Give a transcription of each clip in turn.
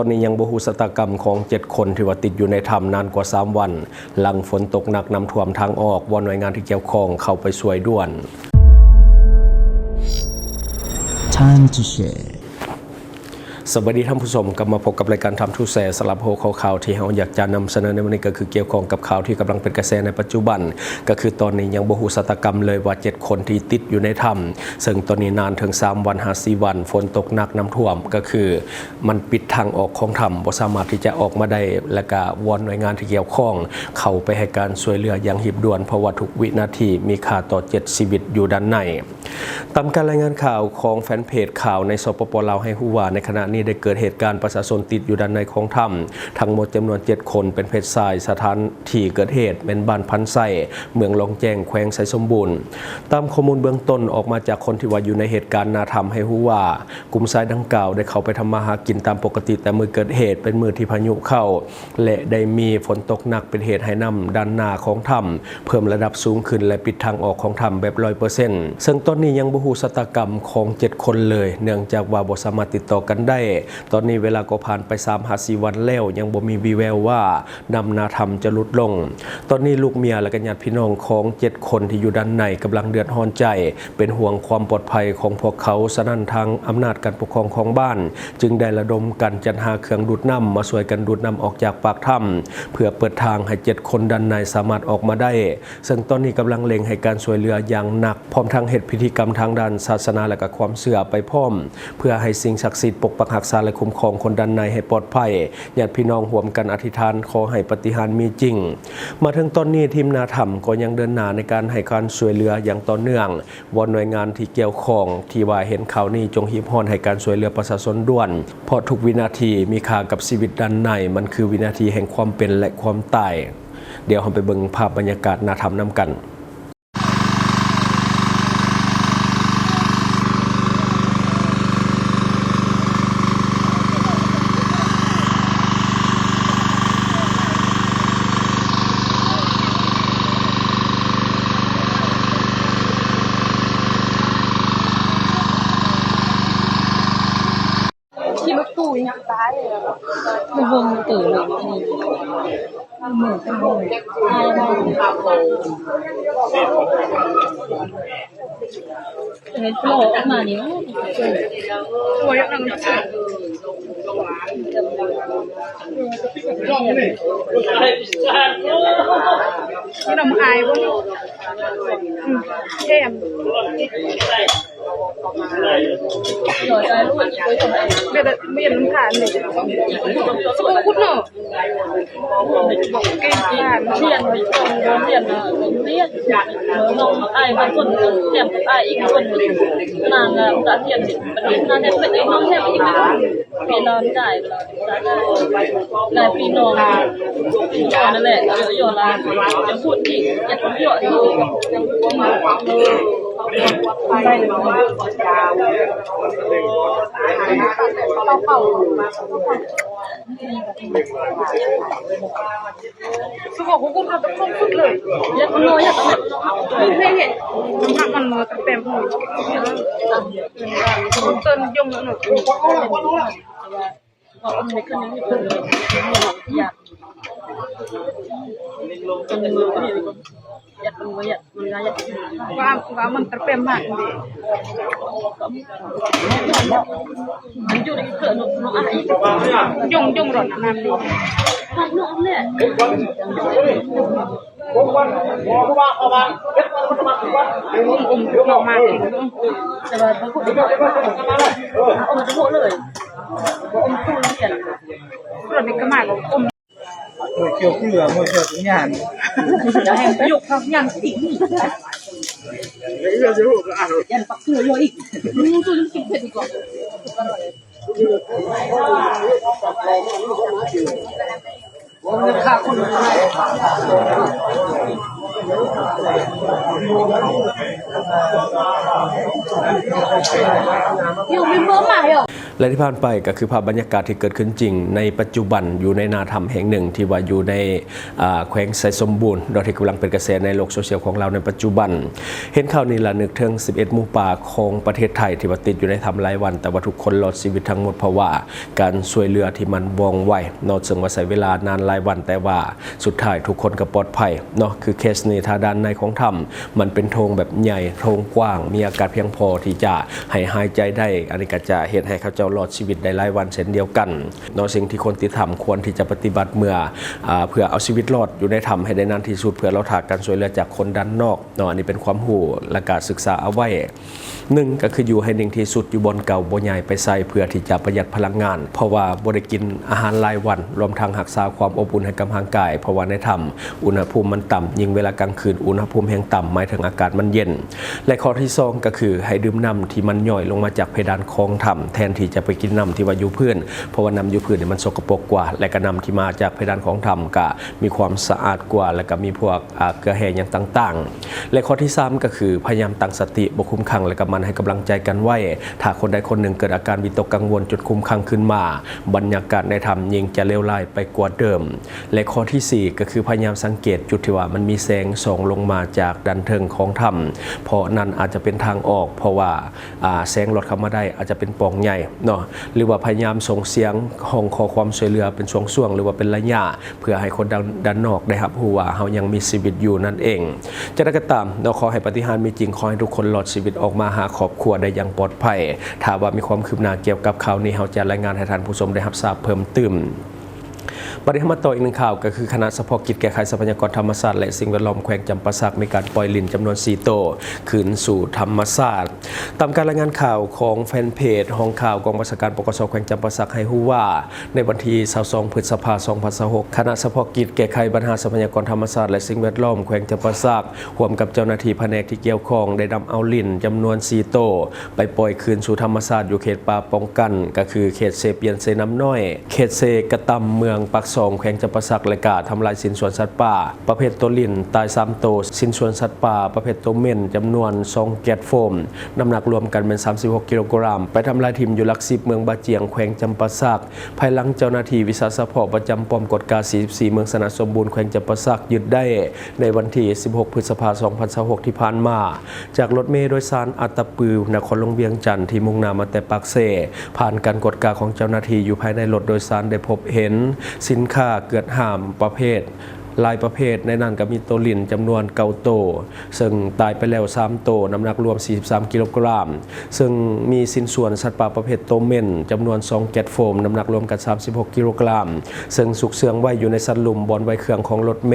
ຕອນນີ້ຍັງບໍ່ຮູ້ຊະຕາກຳຂອງເຈັດຄົນທີ່ວ່າຕິດຢູ່ໃນຖ້ຳນານກວ່າສາມວັນ ຫຼັງຝົນຕົກໜັກນ້ຳຖ້ວມທາງອອກ, ວອນໜ່ວຍງານທີ່ກ່ຽວຂ້ອງເຂົ້າໄປຊ່ວຍດ່ວນ. Time to share. ສະບາຍດີທ່ານຜູ້ຊົມ, ກັບມາພົບກັບລາຍການ Time to Share ສຳລັບຫົວຂໍ້ຂ່າວທີ່ເຮົາຢາກຈະນຳສະເໜີໃນມື້ນີ້ ກໍຄືກ່ຽວຂ້ອງກັບຂ່າວທີ່ກຳລັງເປັນກະແສໃນປັດຈຸບັນ, ກໍຄືຕອນນີ້ຍັງບໍ່ຮູ້ຊະຕາກຳເລີຍວ່າເຈັດຄົນທີ່ຕິດຢູ່ໃນຖ້ຳ, ເຊິ່ງຕອນນີ້ນານເຖິງສາມວັນຫາສີ່ວັນ, ຝົນຕົກໜັກນ້ຳຖ້ວມ, ກໍຄືມັນປິດທາງອອກຂອງຖ້ຳ, ບໍ່ສາມາດທີ່ຈະອອກມາໄດ້, ແລະກະວອນໜ່ວຍງານທີ່ກ່ຽວຂ້ອງເຂົ້າໄປໃຫ້ການຊ່ວຍເຫຼືອຢ່າງຮີບດ່ວນ, ເພາະວ່າທຸກວິນາທີມີຄ່າຕໍ່ເຈັດຊີວິດຢູ່ດ້ານໃນ. ຕາມການລາຍງານຂ່າວຂອງແຟນເພຈຂ່າວໃນ ສປປ ລາວ ໃຫ້ຮູ້ວ່າ ໃນຂະນະນີ້ໄດ້ເກີດເຫດການປະຊາຊົນຕິດຢູ່ດ້ານໃນຂອງຖ້ຳ ທັງໝົດຈຳນວນເຈັດຄົນ ເປັນເພດຊາຍ. ສະຖານທີ່ເກີດເຫດແມ່ນບ້ານພັນໄຊ, ເມືອງລອງແຈ້ງ, ແຂວງໄຊສົມບູນ. ຕາມຂໍ້ມູນເບື້ອງຕົ້ນອອກມາຈາກຄົນທີ່ວ່າຢູ່ໃນເຫດການໜ້າຖ້ຳໃຫ້ຮູ້ວ່າ ກຸ່ມຊາຍດັ່ງກ່າວໄດ້ເຂົ້າໄປທຳມາຫາກິນຕາມປົກກະຕິ, ແຕ່ມື້ເກີດເຫດເປັນມື້ທີ່ພາຍຸເຂົ້າ ແລະ ໄດ້ມີຝົນຕົກໜັກເປັນເຫດໃຫ້ນ້ຳດ້ານໜ້າຂອງຖ້ຳເພີ່ມລະດັບສູງຂຶ້ນ ແລະ ປິດທາງອອກຂອງຖ້ຳແບບຮ້ອຍເປີເຊັນ, ເຊິ່ງຕອນນີ້ຍັງບໍ່ຮູ້ຊະຕາກຳຂອງເຈັດຄົນເລີຍ, ເນື່ອງຈາກວ່າບໍ່ສາມາດຕິດຕໍ່ກັນໄດ້. ຕອນນີ້ເວລາກໍຜ່ານໄປສາມຫາສີ່ວັນແລ້ວ, ຍັງບໍ່ມີວີ່ແວວວ່ານ້ຳໜ້າຖ້ຳຈະຫຼຸດລົງ. ຕອນນີ້ລູກເມຍ ແລະ ກະຍາດພີ່ນ້ອງຂອງເຈັດຄົນທີ່ຢູ່ດ້ານໃນກຳລັງເດືອດຮ້ອນໃຈ, ເປັນຫ່ວງຄວາມປອດໄພຂອງພວກເຂົາ, ສະນັ້ນທາງອຳນາດການປົກຄອງຂອງບ້ານຈຶ່ງໄດ້ລະດົມກັນຈັດຫາເຄື່ອງດູດນ້ຳມາຊ່ວຍກັນດູດນ້ຳອອກຈາກປາກຖ້ຳ ເພື່ອເປີດທາງໃຫ້ເຈັດຄົນດ້ານໃນສາມາດອອກມາໄດ້, ເຊິ່ງຕອນນີ້ກຳລັງເລັ່ງໃຫ້ການຊ່ວຍເຫຼືອຢ່າງໜັກ, ພ້ອມທັງເຮັດພິທີກຳທາງດ້ານສາສະໜາ ແລະ ກະຄວາມເຊື່ອໄປພ້ອມ, ເພື່ອໃຫ້ສິ່ງສັກສິດປົກປັກຮັກສາ ແລະ ຄຸ້ມຄອງຄົນດ້ານໃນໃຫ້ປອດໄພ. ຍາດພີ່ນ້ອງຮ່ວມກັນອະທິຖານຂໍໃຫ້ປາຕິຫານມີຈິງ. ມາເຖິງຕອນນີ້ ທີມໜ້າຖ້ຳກໍຍັງເດີນໜ້າໃນການໃຫ້ການຊ່ວຍເຫຼືອຢ່າງຕໍ່ເນື່ອງ. ວອນໜ່ວຍງານທີ່ກ່ຽວຂ້ອງທີ່ວ່າເຫັນຂ່າວນີ້ຈົ່ງຮີບຮ້ອນໃຫ້ການຊ່ວຍເຫຼືອປະຊາຊົນດ່ວນ, ເພາະທຸກວິນາທີມີຄ່າກັບຊີວິດດ້ານໃນ, ມັນຄືວິນາທີແຫ່ງຄວາມເປັນ ແລະ ຄວາມຕາຍ. ດຽວເຮົາໄປເບິ່ງພາບບັນຍາກາດໜ້າຖ້ຳນຳກັນ. ຂີ່ລົດຕູ້ຍັງຕາຍເລີຍ ມັນວົງເຕີເລີຍ ເຫັນໂຜລ່ອອກມານີ້ ໂອ້ຍ ນ້ຳອາຍບໍ່? ອືມ ແຖມ ເປັນ ເປັນຂາດນີ້ ສະບູຂຸດເນາະ ເກັ່ງຂາດ ຮຽນ ຮຽນ ຮຽນ ນ້ອງອ້າຍບາງຄົນ ແຖມກັບອ້າຍອີກຄົນໜຶ່ງ ນາງກໍຮຽນ ບັດນີ້ນາງເຮັດເປັນອີກ ນ້ອງແຖມອີກໜຶ່ງ ພີ່ນ້ອງຈ່າຍ ແລະ ພີ່ນ້ອງ ພີ່ນ້ອງນັ້ນແຫຼະ ເຍາະໆ ຫຼາຍ ຈະພູດອີກ ເຍາະໆ ເວົ້າເວົ້າ ສະບອກວ່າກຸນເຮົາຕະຄົງສຸດເລີຍ ຢາກນ້ອຍ ຢາກເຮັດ ມັນເປັນ ເຕີນຍົງເນາະ ວ່າອົມໃນຄືນນີ້ເພິ່ນຢາກ ເພິ່ນຢາກ ມັນຢາກ ວ່າ ວ່າມັນຕະແປມມາກເດ ມັນຢູ່ໃນເກີດເນາະ ຍົງ ຍົງຮ້ອນນ້ຳເດ ມັນເນາະແຫຼະ ແຕ່ວ່າບໍ່ຮູ້ ບໍ່ຮູ້ເລີຍ ບໍ່ຮູ້ເລີຍ ເກີດມາກໍອົມ ເອີ ກ່ຽວເກືອ ເມື່ອເຈົ້າສັນຍານ ຢ່າໃຫ້ຍົກເຂົ້າຍ່າງຕິ ເອີ ຊິຮູ້ກໍເອົາ ຢ້ານປັກເກືອຢູ່ອີກ ອືມ ສູ້ກິນເຜັດດີກວ່າ ໂອ້ ເງິນຄ່າຄົນ และที่ผ่านไปก็คือภาพบรรยากาศที่เกิดขึ้นจริงในปัจจุบัน อยู่ในหน้าถ้ำแห่งหนึ่งที่ว่าอยู่ใน อ่า แขวงไชสมบูรณ์เนาะ ที่กำลังเป็นกระแสในโลกโซเชียลของลาวในปัจจุบัน เห็นข่าวนี้ละนึกถึงสิบเอ็ดหมูป่าของประเทศไทยที่ว่าติดอยู่ในถ้ำหลายวัน แต่ว่าทุกคนรอดชีวิตทั้งหมด เพราะว่าการช่วยเหลือที่มันว่องไวเนาะ ซึ่งว่าใช้เวลานานหลายวัน แต่ว่าสุดท้ายทุกคนก็ปลอดภัยเนาะ คือเคสนี้ ถ้าด้านในของถ้ำมันเป็นโถงแบบใหญ่ โถงกว้าง มีอากาศเพียงพอที่จะให้หายใจได้ อันนี้ก็จะเฮ็ดให้เขาเจ้ารอดชีวิตได้หลายวันเช่นเดียวกัน เนาะ สิ่งที่คนติดถ้ำควรที่จะปฏิบัติเมื่อ อ่า เพื่อเอาชีวิตรอดอยู่ในถ้ำให้ได้นานที่สุด เพื่อรอท่าการช่วยเหลือจากคนด้านนอกเนาะ อันนี้เป็นความรู้ และก็ศึกษาเอาไว้ หนึ่ง ก็คืออยู่ให้นิ่งที่สุด อยู่บ่อนเก่า บ่ย้ายไปไส เพื่อที่จะประหยัดพลังงาน เพราะว่าบ่ได้กินอาหารหลายวัน รวมทั้งรักษาความอบอุ่นให้กับร่างกาย เพราะว่าในถ้ำอุณหภูมิมันต่ำ ยิ่งเวลากลางคืนอุณหภูมิแฮ่งต่ำ หมายถึงอากาศมันเย็น และข้อที่สอง ก็คือให้ดื่มน้ำที่มันย่อยลงมาจากเพดานของถ้ำ แทนที่จะไปกินน้ำที่ว่าอยู่พื้น เพราะว่าน้ำอยู่พื้นนี่มันสกปรกกว่า และก็น้ำที่มาจากเพดานของถ้ำก็มีความสะอาดกว่า และก็มีพวก อ่า เกลือแร่หยังต่างๆ และข้อที่สาม ก็คือพยายามตั้งสติ บ่คลุ้มคลั่ง และก็หมั่นให้กำลังใจกันไว้ ถ้าคนใดคนหนึ่งเกิดอาการวิตกกังวลจนคลุ้มคลั่งขึ้นมา บรรยากาศในถ้ำยิ่งจะเลวร้ายไปกว่าเดิม และข้อที่สี่ ก็คือพยายามสังเกตจุดที่ว่ามันมีแสงส่องลงมาจากด้านเทิงของถ้ำ เพราะนั่นอาจจะเป็นทางออก เพราะว่า อ่า แสงลอดเข้ามาได้อาจจะเป็นปล่องใหญ่เนาะ หรือว่าพยายามส่งเสียงฮ้องขอความช่วยเหลือเป็นช่วงๆ หรือว่าเป็นระยะ เพื่อให้คนด้าน ด้านนอกได้รับรู้ว่าเฮายังมีชีวิตอยู่นั่นเอง จั่งใดก็ตามเนาะ ขอให้ปาฏิหาริย์มีจริง ขอให้ทุกคนรอดชีวิตออกมาหาครอบครัวได้อย่างปลอดภัย ถ้าว่ามีความคืบหน้าเกี่ยวกับข่าวนี้ เฮาจะรายงานให้ท่านผู้ชมได้รับทราบเพิ่มเติม บัดนี้เฮามาต่ออีกหนึ่งข่าว ก็คือคณะเฉพาะกิจแก้ไขทรัพยากรธรรมชาติ และสิ่งแวดล้อมแขวงจำปาสัก มีการปล่อยหลิ้นจำนวนสี่โตคืนสู่ธรรมชาติ ตามการรายงานข่าวของแฟนเพจห้องข่าวกองบัญชาการ ปกส แขวงจำปาสัก ให้รู้ว่า ในวันที่ซาวสอง พฤษภา สองพันซาวหก คณะเฉพาะกิจแก้ไขปัญหาทรัพยากรธรรมชาติ และสิ่งแวดล้อมแขวงจำปาสัก ร่วมกับเจ้าหน้าที่แผนกที่เกี่ยวข้อง ได้นำเอาหลิ้นจำนวนสี่โต ไปปล่อยคืนสู่ธรรมชาติอยู่เขตป่าป้องกัน ก็คือเขตเซเปียนเซน้ำน้อย ເຂດເຊກະຕຳ ເມືອງປາກຊ່ອງ ແຂວງຈຳປາສັກ ແລະ ກະທຳລາຍຊິ້ນສ່ວນສັດປ່າປະເພດໂຕລິນ ຕາຍສາມໂຕ, ຊິ້ນສ່ວນສັດປ່າປະເພດໂຕເມັນ ຈຳນວນສອງແກັດໂຟມ ນ້ຳໜັກລວມກັນແມ່ນສາມສິບຫົກກິໂລກຣາມ ໄປທຳລາຍຖິ້ມຢູ່ຫຼັກສິບ ເມືອງບາຈຽງ ແຂວງຈຳປາສັກ ພາຍຫຼັງເຈົ້າໜ້າທີ່ວິຊາສະເພາະປະຈຳປ້ອມກວດກາ ສີ່ສິບສີ່ ເມືອງຊະນະສົມບູນ ແຂວງຈຳປາສັກ ຍຶດໄດ້ໃນວັນທີສິບຫົກ ພຶດສະພາ ສອງພັນຊາວຫົກ ທີ່ຜ່ານມາ ຈາກລົດເມໂດຍສານອັດຕະປື ນະຄອນຫຼວງວຽງຈັນ ທີ່ມຸ່ງໜ້າມາແຕ່ປາກເຊ ຜ່ານການກວດກາຂອງເຈົ້າໜ້າທີ່ຢູ່ພາຍໃນລົດໂດຍສານ ໄດ້ພົບເຫັນສິນຄ້າເກືອດຫ້າມປະເພດ ຫຼາຍປະເພດ, ໃນນັ້ນກໍມີໂຕລິນຈຳນວນເກົ້າໂຕ ເຊິ່ງຕາຍໄປແລ້ວສາມໂຕ, ນ້ຳໜັກລວມສີ່ສິບສາມກິໂລກຣາມ, ເຊິ່ງມີຊິ້ນສ່ວນສັດປ່າປະເພດໂຕເມັນຈຳນວນສອງແກັດໂຟມ, ນ້ຳໜັກລວມກັນສາມສິບຫົກກິໂລກຣາມ, ເຊິ່ງຊຸກເຊື່ອງໄວ້ຢູ່ໃນຊັ້ນລຸ່ມບ່ອນໄວ້ເຄື່ອງຂອງລົດເມ.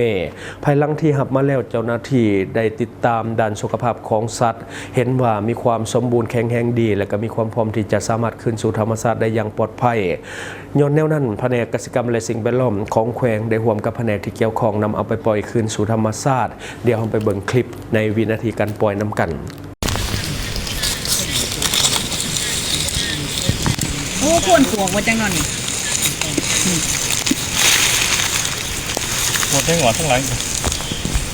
ພາຍຫຼັງທີ່ຮັບມາແລ້ວ, ເຈົ້າໜ້າທີ່ໄດ້ຕິດຕາມດ້ານສຸຂະພາບຂອງສັດ, ເຫັນວ່າມີຄວາມສົມບູນແຂງແຮງດີ ແລະ ກໍມີຄວາມພ້ອມທີ່ຈະສາມາດຄືນສູ່ທຳມະຊາດໄດ້ຢ່າງປອດໄພ. ຍ້ອນແນວນັ້ນ, ພະແນກກະສິກຳ ແລະ ສິ່ງແວດລ້ອມຂອງແຂວງໄດ້ຮ່ວມກັບພະແນກທີ່ກ່ຽວຂ້ອງນຳເອົາໄປປ່ອຍຄືນສູ່ທຳມະຊາດ. ດຽວເຮົາໄປເບິ່ງຄລິບໃນວິນາທີການປ່ອຍນຳກັນ. ໂອ້ ໂພນປວກວ່າຈັ່ງນັ້ນນີ້ ໝົດແຮງວ່າທັງຫຼາຍ.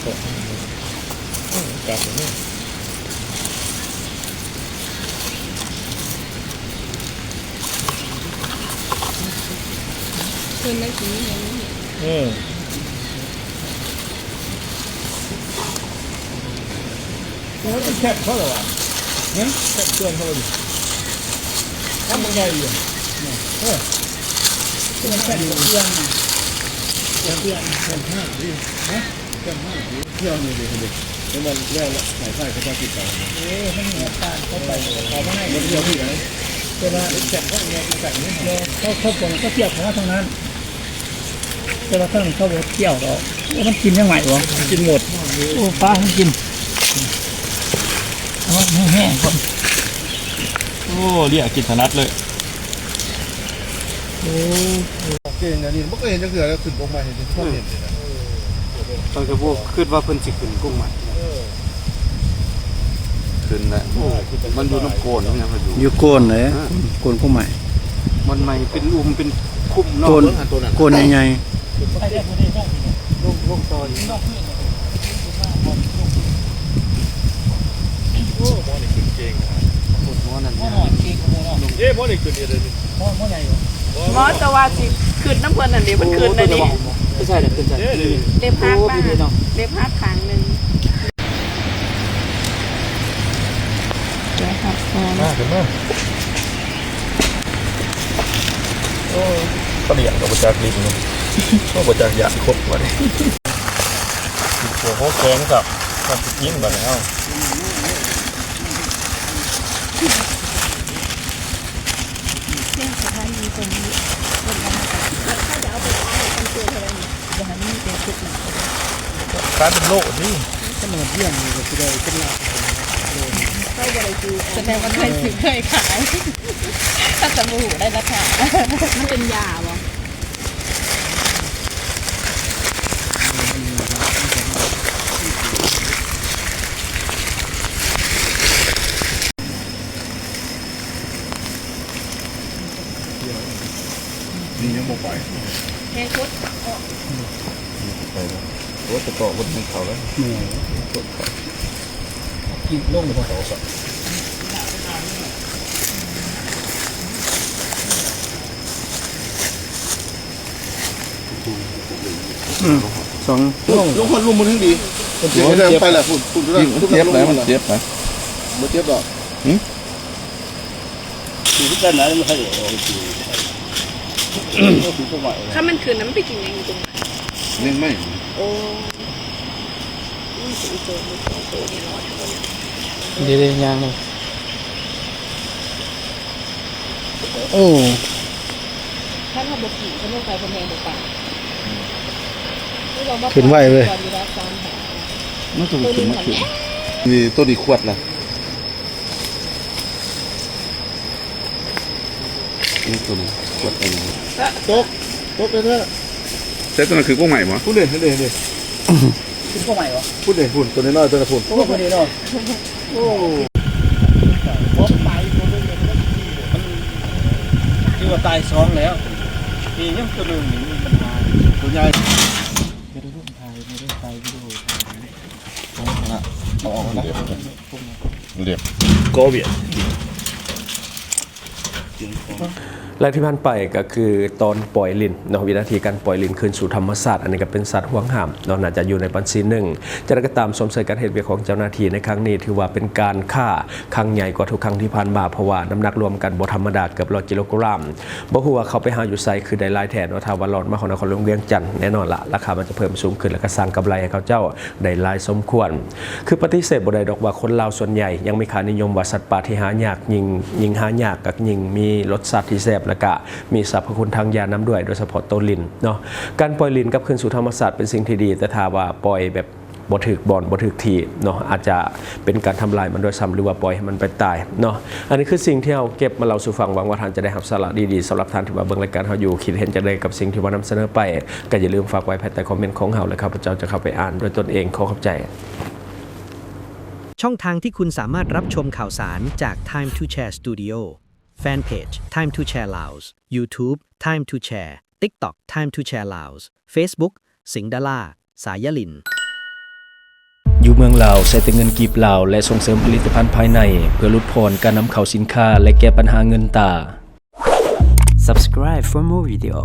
ເພິ່ນໄດ້ກິນແຮງນີ້. ເອີ ໂອ້ຍ ແຄບເຂົາລະວ່າ ຮະ ແຄບເຄື່ອງເຂົາລະນີ້ ທຳບັກໃຫຍ່ຢູ່. ເອີ ແຄບເຄື່ອງ ແຄບເຄື່ອງ ແຄບຫ້າງນີ້ ຮະ. ເຈົ້າມາເທີ່ຍວນີ້ເດ້ ເຫັນບໍ່? ເຫັນບໍ່? ແລ້ວສາຍໄຟເຂົາເຈົ້າຕິດໄປ. ເອີ ມັນມີການເຂົ້າໄປ ເຂົ້າມາໃນ ມັນເຂົ້າທີ່ໃດ? ແຕ່ວ່າແຕ່ງເຂົາເຈົ້າແຕ່ງນີ້ ເຂົາ ເຂົາ ເຂົາເຈົ້າເຂົ້າມາທາງນັ້ນ ແຕ່ວ່າທາງນີ້ເຂົາບໍ່ກ່ຽວດອກ. ໂອ້ ມັນກິນຍັງໄງວະ? ກິນໝົດ. ໂອ້ ປາມັນກິນ. ເອົາແຫ້ງໆກ່ອນ. ໂອ້ ເລຍກິນຖະໜັດເລີຍ. ໂອ້ ເກັ່ງອັນນີ້ບໍ່ເຄີຍເຫັນຈັກເທື່ອ ແລ້ວຂຶ້ນກົກໄມ້ເຫັນເປັນຄວາມເຫັນເດ້. ເອີ ຂ້ອຍກໍບໍ່ຄິດວ່າເພິ່ນຊິຂຶ້ນກົກໄມ້. ເອີ ຂຶ້ນແຫຼະ. ໂອ້ ມັນຢູ່ນຳໂກນນຳຫຍັງ ຢູ່ໂກນເດ້. ເອີ ໂກນກົກໄມ້ ມັນໄມ້ເປັນລຸ່ມເປັນຄຸ້ມເນາະ. ໂກນ ໂກນໃຫຍ່ໆ. ລົງ ລົງຕໍ່ອີກ. ໂອ້ ເອີ ບໍ່ໄດ້ຂຶ້ນເຮັດເລີຍນີ້ ໝໍ ແຕ່ວ່າຊິຂຶ້ນນຳເພິ່ນຫັ້ນເດ້ ມັນຂຶ້ນໄດ້ນີ້ ຂຶ້ນໃສ່ລະ ຂຶ້ນໃສ່ ເລັບຫັກ ໂອ້ ເລັບຫັກຂ້າງໜຶ່ງ ເລັບຫັກ ມາຂຶ້ນມາ ໂອ້ຍ ປາຫຼຽງກໍບໍ່ຈັກຫຼິ້ນເນາະ ກໍບໍ່ຈັກຢ້ານຄົບບັດນີ້ ໂອ້ໂຫ ແຂງຄັກ ມັນຊິກິນບັດນີ້ເຮົາ. ເສັ້ນສະພານມີຕົງນີ້ ເພິ່ນກໍມາ ແລ້ວເຂົາຈະເອົາໄປຂາຍໃຫ້ຄົນເກີດເທົ່າໃດນີ້ ບໍ່ໃຫ້ມັນມີແຕ່ເຈັດໜ້າ ກາຍເປັນໂລນີ້ ຂະໜາດວຽງນີ້ກໍຊິໄດ້ເປັນລ້ານ ເຂົາບໍ່ໄດ້ຊື້ ສະແດງວ່າເຄີຍຊື້ເຄີຍຂາຍ ເຂົາຈະບໍ່ຮູ້ໄດ້ລາຄາ ມັນເປັນຢາບໍ່? ນີ້ຍັງບໍ່ໄປ ແຮງກົດ ໄປແລ້ວ ໂອ້ ຕະເກາະບໍ່ທັນເຂົ້າແລ້ວ ແມ່ນ ກົດເຂົ້າ ກິນລົງບໍ່ເຂົ້າ ອືມ ສອງ ລົງ ລົງຮອດລຸ່ມມັນແຮງດີ ມັນເຈັບ ໂອ້ຍ ໄປລະ ພຸ້ນ ພຸ້ນ ມັນເຈັບນະ ມັນເຈັບນະ ບໍ່ເຈັບດອກ ຫື ຄືກັນນະ ມັນໃຫ້ອອກ ຄັນມັນຂຶ້ນນະ ມັນໄປກິນຫຍັງຢູ່ຕົງນັ້ນ ແມງໄມ້ ໂອ້ ນີ້ ເດໆ ຍ່າງເລີຍ ໂອ້ ຄັນເຮົາບໍ່ກິນ ເພິ່ນລົງໄປເພິ່ນແຮງບໍ່ປານ ຄືວ່າມາ ຂຶ້ນໄວເວີຍ ກ່ອນຢູ່ດາດສາມ ມັນຄືຂຶ້ນມາຂຶ້ນ ນີ້ ໂຕນີ້ຂວດລະ ນີ້ ໂຕນີ້ຂວດອັນນີ້ ຕົກ ຕົກແທ້ໆ ແຕ່ໂຕນັ້ນຄືພວກໃໝ່ບໍ່? ພຸ້ນເດ້ ເດ້ ເດ້ ຄືພວກໃໝ່ບໍ່? ພຸ້ນເດ້ ພຸ້ນ ໂຕນ້ອຍໆ ໂຕນັ້ນພຸ້ນ ໂອ້ ໂຕນີ້ເນາະ ໂອ້ ມັນຖືວ່າຕາຍສອງແລ້ວ ມີຍັງໂຕໜຶ່ງນີ້ມີບັນຫາ ໂຕໃຫຍ່ ເຮັດໃຫ້ລູກຖ່າຍ ບໍ່ໄດ້ຖ່າຍວິດີໂອ ເອົາອອກນະ ເອົາອອກນະ ເລັບ ເລັບ ກໍວຽດ ແລະທີ່ຜ່ານໄປກໍຄືຕອນປ່ອຍລິ້ນເນາະ ວິນາທີການປ່ອຍລິ້ນຄືນສູ່ທຳມະຊາດ ອັນນີ້ກໍເປັນສັດຫວງຫ້າມເນາະ ໜ້າຈະຢູ່ໃນບັນຊີໜຶ່ງ. ຢ່າງໃດກໍຕາມ ຊົມເຊີຍການເຮັດວຽກຂອງເຈົ້າໜ້າທີ່ໃນຄັ້ງນີ້ ຖືວ່າເປັນການຄ້າຄັ້ງໃຫຍ່ກວ່າທຸກຄັ້ງທີ່ຜ່ານມາ ເພາະວ່ານ້ຳໜັກລວມກັນບໍ່ທຳມະດາ ເກືອບຮ້ອຍກິໂລກຣາມ. ບໍ່ຮູ້ວ່າເຂົາໄປຫາຢູ່ໃສ ຄືໄດ້ຫຼາຍແທ້ເນາະ. ຖ້າວ່າລອດມາຮອດນະຄອນຫຼວງວຽງຈັນ ແນ່ນອນລະ ລາຄາມັນຈະເພີ່ມສູງຂຶ້ນ ແລະກໍສ້າງກຳໄລໃຫ້ເຂົາເຈົ້າ ໄດ້ຫຼາຍສົມຄວນ. ຄືປະຕິເສດບໍ່ໄດ້ດອກວ່າຄົນລາວສ່ວນໃຫຍ່ຍັງມີຄ່ານິຍົມວ່າສັດປ່າທີ່ຫາຍາກ ຍິ່ງ ຍິ່ງຫາຍາກກໍຍິ່ງມີລົດຊາດທີ່ແຊບ ແລະກະມີສັບພະຄຸນທາງຢານຳດ້ວຍ ໂດຍສະເພາະໂຕລິ້ນເນາະ. ການປ່ອຍລິ້ນກັບຄືນສູ່ທຳມະຊາດເປັນສິ່ງທີ່ດີ ແຕ່ຖ້າວ່າປ່ອຍແບບບໍ່ຖືກບ່ອນ ບໍ່ຖືກທີ່ເນາະ ອາດຈະເປັນການທຳລາຍມັນດ້ວຍຊ້ຳ ຫຼືວ່າປ່ອຍໃຫ້ມັນໄປຕາຍເນາະ. ອັນນີ້ຄືສິ່ງທີ່ເຮົາເກັບມາເລົ່າສູ່ຟັງ ຫວັງວ່າທ່ານຈະໄດ້ຮັບສາລະດີໆ. ສຳລັບທ່ານທີ່ມາເບິ່ງລາຍການເຮົາຢູ່ ຄິດເຫັນຈັ່ງໃດກັບສິ່ງທີ່ວ່ານຳສະເໜີໄປ? ກໍຢ່າລືມຝາກໄວ້ພາຍໃຕ້ຄອມເມັນຂອງເຮົາ ແລະ ຂ້າພະເຈົ້າຈະເຂົ້າໄປອ່ານດ້ວຍຕົນເອງ. ຂໍຂອບໃຈ. ຊ່องทางที่คุณสามารถรับชมข่าวสารจาก Time to Share Studio Fanpage Time to Share Laos YouTube Time to Share TikTok Time to Share Laos Facebook สิงห์ดารา สายลิน ຢູ່ເມືອງລາວ ໃຊ້ແຕ່ເງິນກີບລາວ ແລະ ສົ່ງເສີມຜະລິດຕະພັນພາຍໃນ ເພື່ອຫຼຸດຜ່ອນການນຳເຂົ້າສິນຄ້າ ແລະ ແກ້ບັນຫາເງິນຕາ. Subscribe for more video.